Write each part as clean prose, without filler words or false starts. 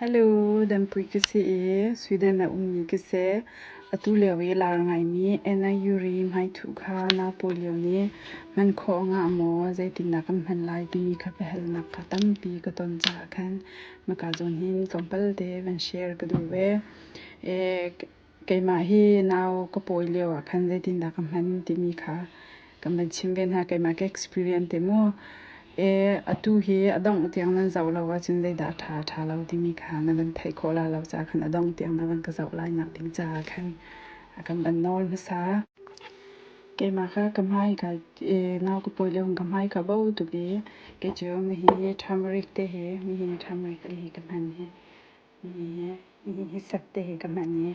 Hello, Dampui ka si i Sweden a ummi ka si. Atu lio i lar ngaimi Anna Yuri hmaithuh kha naupawi lio nih hman khawh ngah maw, zeitindah kan hman lai timi kha biahalnak kha tampi ka ton caah khan maka zawn hin tlawmpal te van share ka duh ve. Keimah hi nau ka pawi lio ah khan zeitindah ka hman timi kha kan van chim ve hna. Keimah ka experience te mu. Atu hi a dongh tiang nan zoh lo ahcun zeidah a ṭha a ṭha lo timi kha na van theih khawh lai lo caah khan a dongh tiang na van ka zoh lai nak ding caah khan a kan van nawl hmasa. Keimah kha ka hmai ka nau ka pawi lio ka hmai ka bo tuk i kei cu hihi turmeric te hi hihi turmeric te hi ka hman hi. Hihi sat te hi ka hman i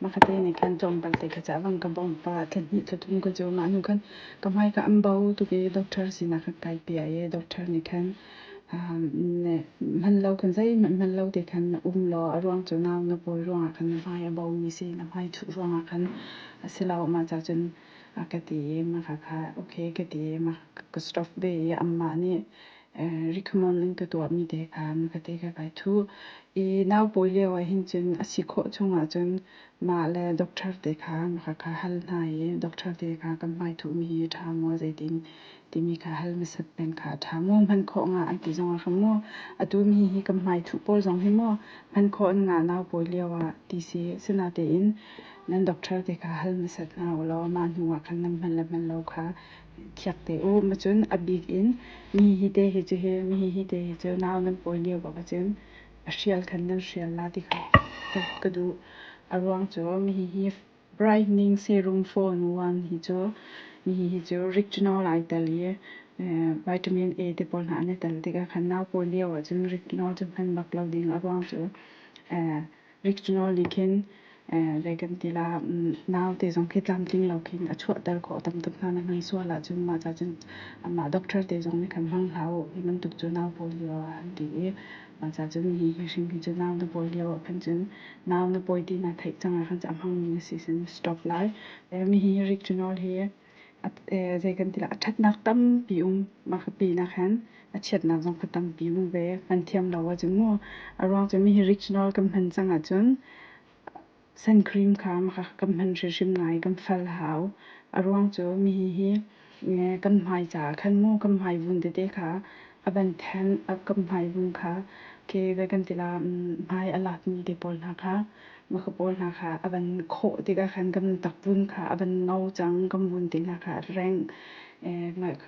mahkate nih khan tlawmpal te kha ca bang ka bawmh pah. Thla hnih thla thum ka cu mah hnu khan ka hmai kha an bo tuk i doctor sinah khan kai piah i doctor nih khan hman lo khan zeihmanh hman lo te khan na um law a ruang cu nau na pawi ruangah khan na hmai a bomi si na hmai thuh ruangah khan a si lo mah ca cun a ka ti i mah kha okay ka ti i mah ka stop ve i anmah nih recommend an ka tuahmi te kha kate ka kai thuh. I naupawi lio ah hin cun a si khawh chung ahcun mah le doctor te kha maka kha hal hna i doctor te kha kan hmai thuhmi hi ṭha maw zeitin timi kha hal hmasat peng kha a ṭha maw hman khawh nga an ti zong ah khan maw atu mi hi kan hmai thuh pawl zong hi maw hman khawh an ngah naupawi lio ah ti si sinatein nan doctor te kha hal hmasat hna u law mah hnu ah khan nan hman le hman lo kha Khiak te u. Macun a bik in mi hi te hi cu hi mi hi te hi cu nau nan pawi lio bak ahcun a hrial khan nan hrial la ti kha ka duh. A ruang cu mi hi brightening serum phone one hi cu mi hi cu retinol ai tel i vitamin A te pawl hna an i tel tikah khan nau pawi lio ahcun retinol cu hman bak lo ding. A ruang cu Retinol nih khin zei kan ti la naute zong khi tlamtling lo khin a chuahter khawh tam tuk hna na hman sual ahcun mah ca cun amah doctor te zong nih khan hmang hlah u hi bantuk cu nau pawi lio ah an ti i mah ca cun hi hi hrim hi cu nau na pawi lio ah khan cun nau na pawi ti na theih cang ah khan a hmangmi na si sin stop lai. Mi hi retinol hi zei kan ti la a ṭhatnak tampi um mah ka pinak hin a chiatnak zong kha tampi um ve hman thiam lo ahcun mu a ruang cu mi hi retinol kan hman cang ahcun sun cream kha kan hman hrimhrim ngai kan fal hau a ruang cu mi hi kan hmai caah khan mu kan hmai vun tete kha a van then kan hmai vun kha ke zei kan ti la hmai a latmi te pawl hna kha Maka pawl hna kha a van khawh tikah khan kan takvun kha a van ngo cang, kan vun te hna kha a reng.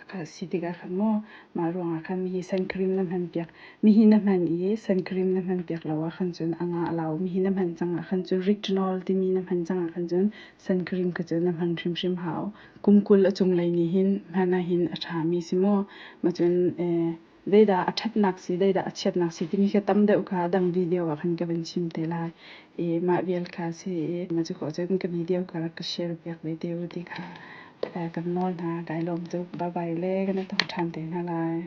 Kha si tikah khan maw mah ruangah khan mihi sun cream na hman piak. Mihi na hman i sun cream na hman piak lo ah khan cun a ngah lo. Mihi na hman cang ah khan cun retinol timi na hman cang ah khan cun sun cream kha cu na hman hrimhrim hau. Kum 20 a cunglei nih hin hman ah hin a ṭhami si maw? Macun zeidah a ṭhatnak si, zeidah a chiatnak si timi kha tam deuh kha dang video ah khan ka van chim te lai. I mah vial kha si i mah cu khawh cun ka video kha rak ka share piak ve te u ti kha kan nawl hna. Kai lawm tuk. Bye bye le kan i tong ṭhan te hna lai.